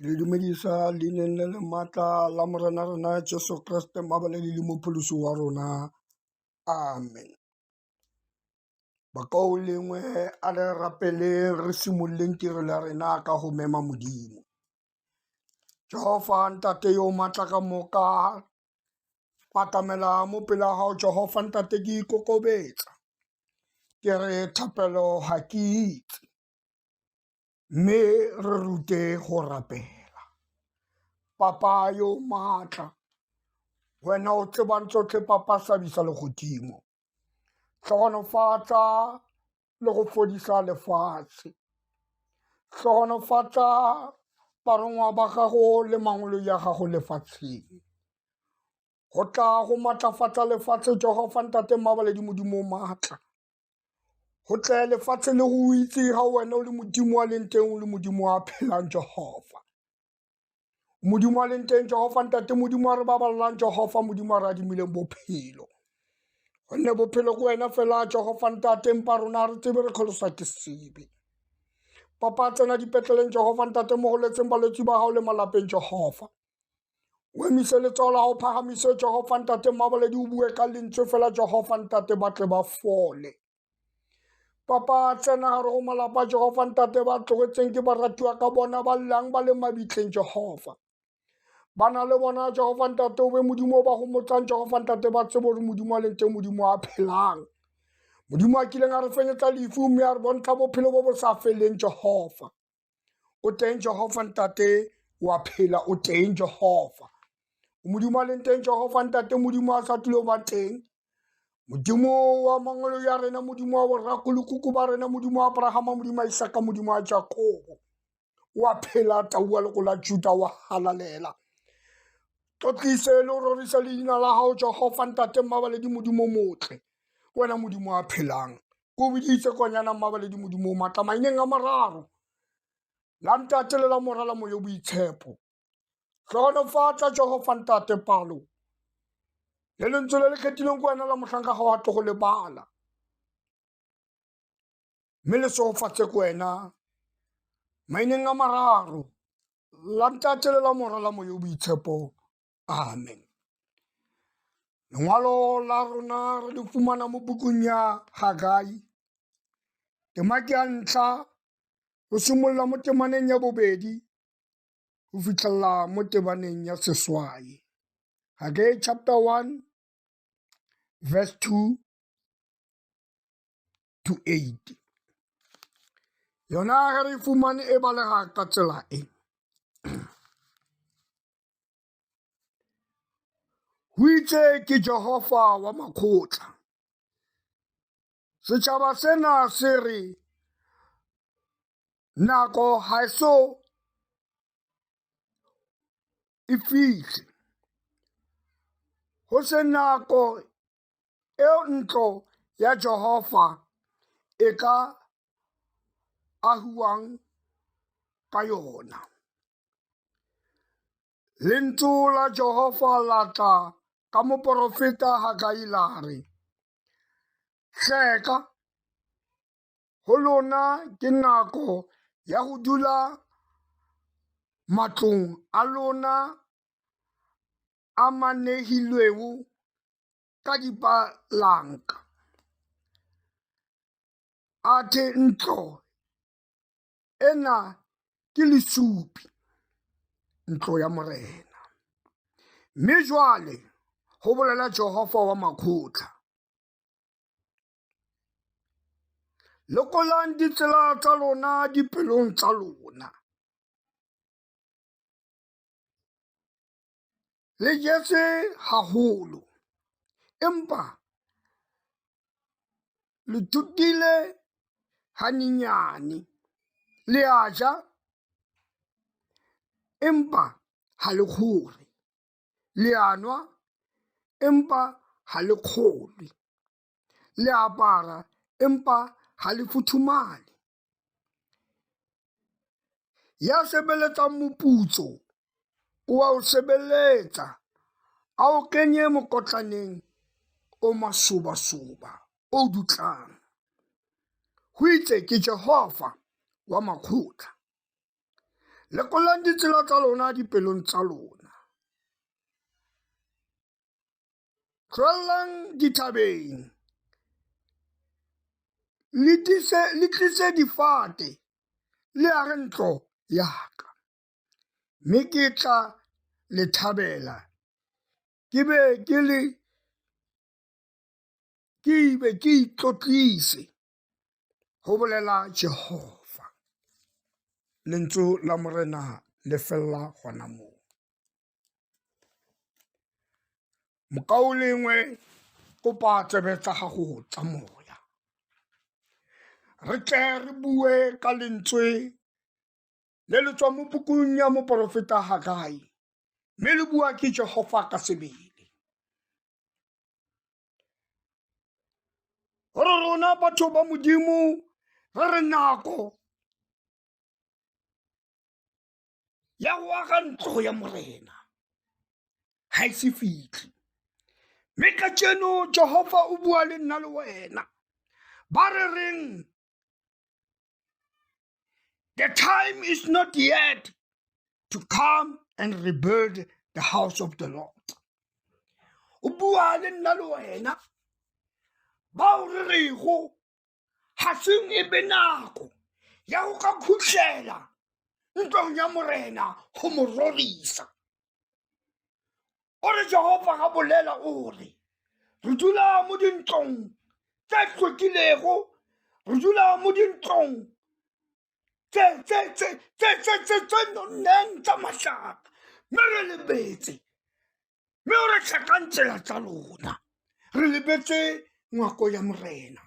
Le dumedisa leineng le le maatla la Morena rena Jesu Kriste mabaleli le mopholosi wa rona. Amen. Bakaulengwe a re rapeleng re simololeng tirelo ya rena ka go mema Modimo. Jehofa Ntate yo maatla ka moka, batamela mo pele ga gago Jehofa Ntate ke ikokobetsa. Ke re thapelo ga ke itse. Mme re rute go rapela. Papa yo maatla, wena o tsebang tsotlhe papa sabisa legodimo. Hlogonofatsa le go fodisa lefatshe. Hlogonofatsa barongwa ba gago le mangolo ya gago lefatsheng. Go tla go matlafatsa lefatshe Jehofa Ntate Mmabaledi Modimo o maatla. Go tle lefatshe le go itse ga wena o le Modimo wa leng teng o le Modimo wa phelang Jehofa. Modimo wa leng teng Jehofa Ntate Modimo wa re babalelang Jehofa Modimo wa re adimileng bophelo. Gonne bophelo ke wena fela Jehofa Ntate empa rona re tsebe re kgolosa ke sebe. Papa tsena dipetleleng Jehofa Ntate mo go letseng balwetsi ba gago le malapeng Jehofa. O emise letsoho la hao phagamise Jehova Ntate Mmaboledi o bue ka lentswe fela Jehova Ntate ba tle ba fole. Papa tsena gare go malapa Jehova Ntate ba tlogetseng ke baratiwa ka bona ba llang ba le mabitleng Jehova. Ba na le bona Jehova Ntate o be Modimo o ba gomotsang Jehova Ntate ba tsebe gore Modimo a leng teng Modimo a phelang. Modimo a kileng a re fenyetsa lefu mme a re bontsha bophelo bo bo sa feleng Jehova. O teng Jehova Ntate wa phela o teng Jehova. O Modimo a leng teng Jehova Ntate Modimo a sa tlileng ba teng. Modimo wa mangolo ya rena Modimo wa borakolokuku ba rena Modimo wa Abrahama Modimo wa Isaka Modimo wa Jakobo. Wa phela tau wa loko la Juda wa halalela. Tlotlise le rorise leina la hao Jehova Ntate Mmabaledi Modimo motle. Wena Modimo a phelang. Ko biditse konyana Mmabaledi Modimo o matla maineng a mararo. La Ntate le la Mora la Moyo Boitshepo. Hlohonofatsa Jehova Ntate palo. Le lentswe le le kgethileng ko wena la mohlanka ga wa tlo go lebala. Mme le segofatse ko wena maineng a mararo la Ntate le la Mora la Moyo Boitshepo. Amen. Lengwalo la rona re le fumana mo bukung ya Hagai. Tema ke ya ntlha go simolola mo temaneng ya bobedi go fitlhelela mo temaneng ya seswai. Hagai chapter 1 verse 2 to 8. Yona ge re fumane e balega ka tsela e. Ho itse ke Jehova wa makgotla. Setjhaba sena se re nako ha e so e fihle. Ho se nako eo ntlo ya Jehova e ka ahuwang ka yona. Lentšu la Jehofa la tla ka moporofeta Hagai la re, Hleka, go lona ke nako ya go dula matlong a lona a manegilwego ka dipalanka, athe ntlo ena ke lesupi ntlo ya morena mme jwale go bolela Jehova wa makgotla lekolang ditsela tsa lona dipelong tsa lona le jetse haholo empa le thutile hanyenyane le a ja empa ha le kgore le a nwa empa ha le kgolwe le apara empa ha le futhumale. Ya sebeletsang moputso o a o sebeletsa a o kenye mokotlaneng o masobasoba o dutlang. Ho itse ke Jehova wa makgotla. Lekolang ditsela tsa lona dipelong tsa lona. Tlohellang dithabeng, le tlise le tlise difate, le age ntlo ya ka, mme ke tla le thabela, ke be ke le ke be ke itlotlise, go bolela Jehofa. Lentšu la Morena le fella gona moo. Mokaulengwe, kopa tsebe tsa gago tsa moya. Re tle re bue ka lentswe le le tswa mo pukung ya moporofeta Hagai, mme le bua ke Jehofa ka sebele. Gore rona batho ba Modimo re re nako ya go aga ntlo ya Morena ga e se fitlhe. Mme kajeno Jehofa o bua le nna le wena. Ba re reng the time is not yet to come and rebuild the house of the Lord. O bua le nna le wena bao re rego ga seng e be nako ya go ka khutlela ntlong ya Morena go mo rorisa. O re Jehofa ga bolela o re re dula mo dintlong tse hlwekilego, re dula mo dintlong tse tse tse tse tse tse tse nonneng tsa mahlaka, mme re lebetse mme o re hlakang tsela tsa lona. Re lebetse ngwako ya Morena,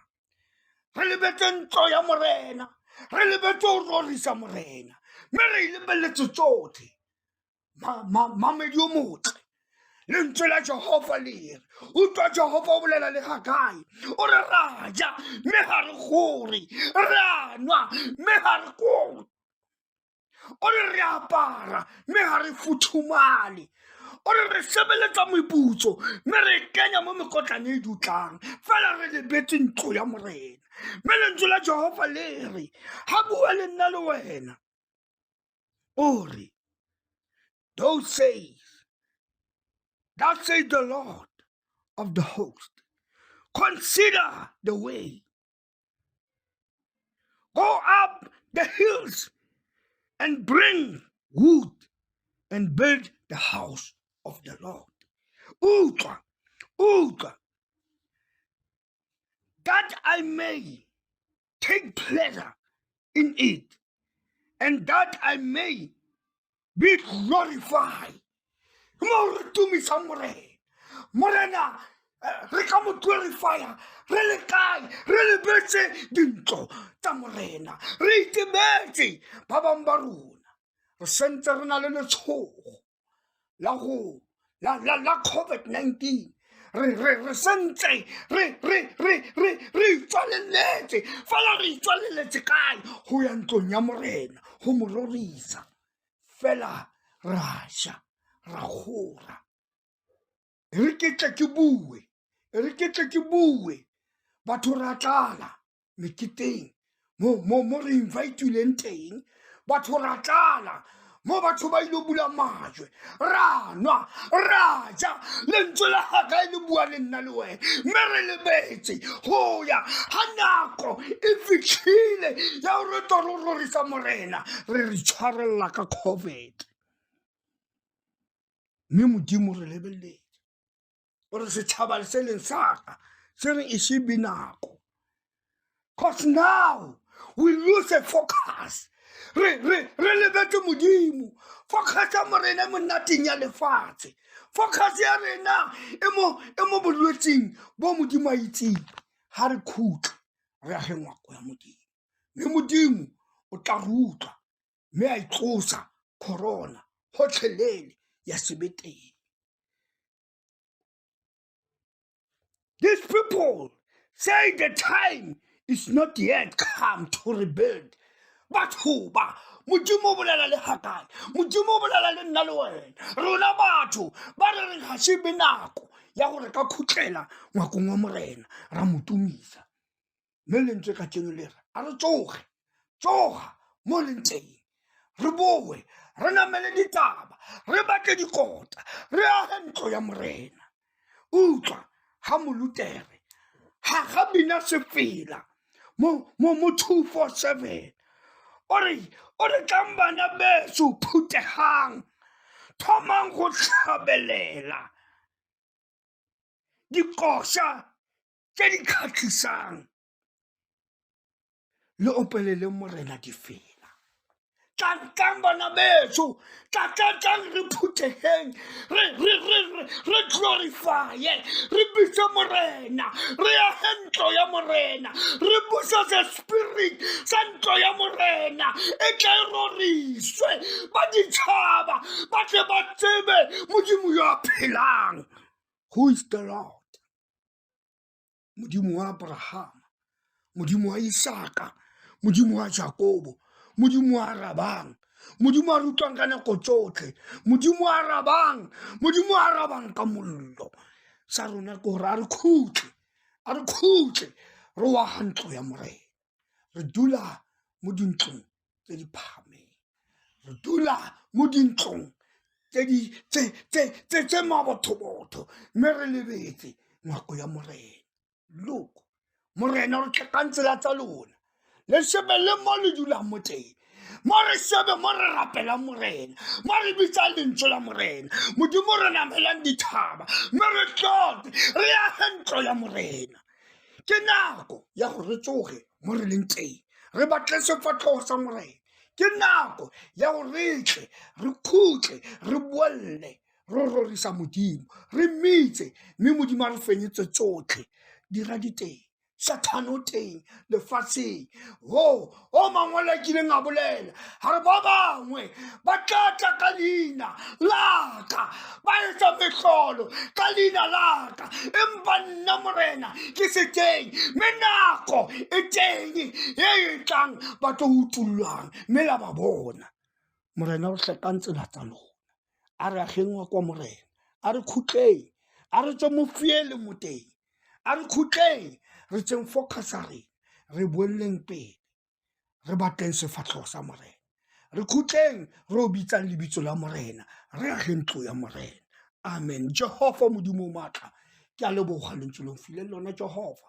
re lebetse ntlo ya Morena, re lebetse go rorisa Morena, mme re e lebeletse tsotlhe. Mamedi yo motle, lentswe la Jehofa le re, utlwa Jehofa o bolela le Hagai, o re ra ja mme ga re kgore, re a nwa mme ga re kgore, o re re apara mme ga re futhumale, o re re sebeletsa meputso mme re kenya mo mekotlane e dutlang, fela re lebetse ntlo ya Morena. Mme lentswe la Jehofa le re, ga bua le nna le wena, o re those says that says the Lord of the host, consider the way, go up the hills and bring wood and build the house of the Lord. Utlwa, utlwa, that I may take pleasure in it and that I may be glorified. Mo re tumisa Morena. Morena re ka mo glorifya re le kae? Re lebetse dintlo tsa Morena, re itebetse ba bangwe ba rona, re sentse re na le letshogo la go la la la COVID-19. Re re re sentse re re re re re itswaleletse, fela re itswaleletse kae? Go ya ntlong ya Morena go mo rorisa, fela ra ja ra kgora. E re ke tle ke bue, e re ke tle ke bue, batho ra tlala meketeng mo mo mo re invite-ileng teng, batho ra tlala mo batho ba ile bula majwe, ra nwa ra ja. Lentswe la Hagai le bua le nna le wena, mme re lebetse go ya ga nako e fitlhile ya gore tlo re rorisa Morena, re re tshwarelela ka COVID. Mme Modimo re lebeletse gore setšhaba se leng sa ka se re e se be nako, cause now we lose a focus. Re re re lebetse Modimo. Focus ya Morena e monateng ya lefatshe, focus ya rena e mo e mo bolwetsing bo Modimo a itseng ga re khutle re age ngwako ya Modimo, mme Modimo o tla re utlwa mme a itlosa corona gotlhelele ya se be teng. These people say the time is not yet come to rebuild. Batho ba Modimo o bolela le Hagai, Modimo o bolela le nna le wena. Rona batho ba re reng ga se be nako ya gore ka khutlela ngwakong wa Morena ra mo tumisa. Mme lentswe ka tseno le re a re tsoge, tsoga mo leng teng. Re bowe re namele ditaba, re batle dikota, re age ntlo ya Morena. Utlwa ga Molutere ga ga bina sefela mo mo mo 247 o re o re tlang bana beso phutegang thomang go hlabelela dikoša tše di kgahlisang le opelele morena difela tlang tlang bana beso tla tla tlang re phuthegeng re re re re re glorifye re bitse morena re age ntlo ya morena re busetse spirit sa ntlo ya morena e tla e roriswe ba ditšhaba ba tle ba tsebe modimo yo a phelang who is the lord modimo wa abrahama modimo wa isaka modimo wa jakobo modimo wa arabang modimo a rutwang ka nako tsotlhe modimo a arabang modimo a arabang ka mollo sa rona ke gore a re khutle a re khutle re wa ga ntlo ya morena re dula mo dintlong tse di phahameng re dula mo dintlong tse di tse tse tse tse mabothobotho mme re lebetse ngwako ya morena look morena re tlekang tsela tsa lona le shebe le mo le dulang mo teng mo re shebe mo re rapelang morena mo re bitsang lentswe la morena modimo re namelang dithaba mme re tlote re age ntlo ya morena ke nako ya gore re tsoge mo re leng teng re batle sefatlhogo sa morena ke nako ya gore re tle re khutle re boelle re rorisa modimo re mmitse mme modimo a re fenyetse tsotlhe dira diteng sathane o teng lefatsheng wo o mangwalo a kileng a bolela ga re ba bangwe ba tla tla ka leina laka ba etsa mehlolo ka leina laka empa nna morena ke se teng mme nako e teng e e tlang ba tlo utullwang mme la ba bona morena o hlekang tsela tsa lona a re ageng wa kwa morena a re khutleng a re tswe mo fiele mo teng a re khutleng re tseng focus a rena re boelleng pele re batleng sefatlhogo sa morena re khutleng re o bitsang lebitso la morena re ageng ntlo ya morena amen jehova modimo o maatla ke a leboga lentswe le mfileng lona jehova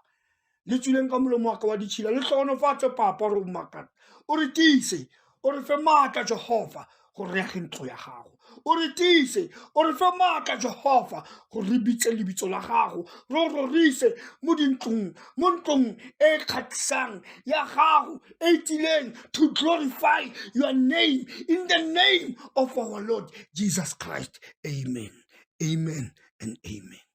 le tswileng ka molomo wa ka wa ditšhila le hlogonofatse papa re o makata o re tiise o re fe maatla jehova gore re age ntlo ya gago o re tiise o re fe maatla jehova gore re bitse lebitso la gago re o rorise mo dintlong mo ntlong e kgatlhisang ya gago e tsileng to glorify your name in the name of our lord jesus christ amen amen and amen.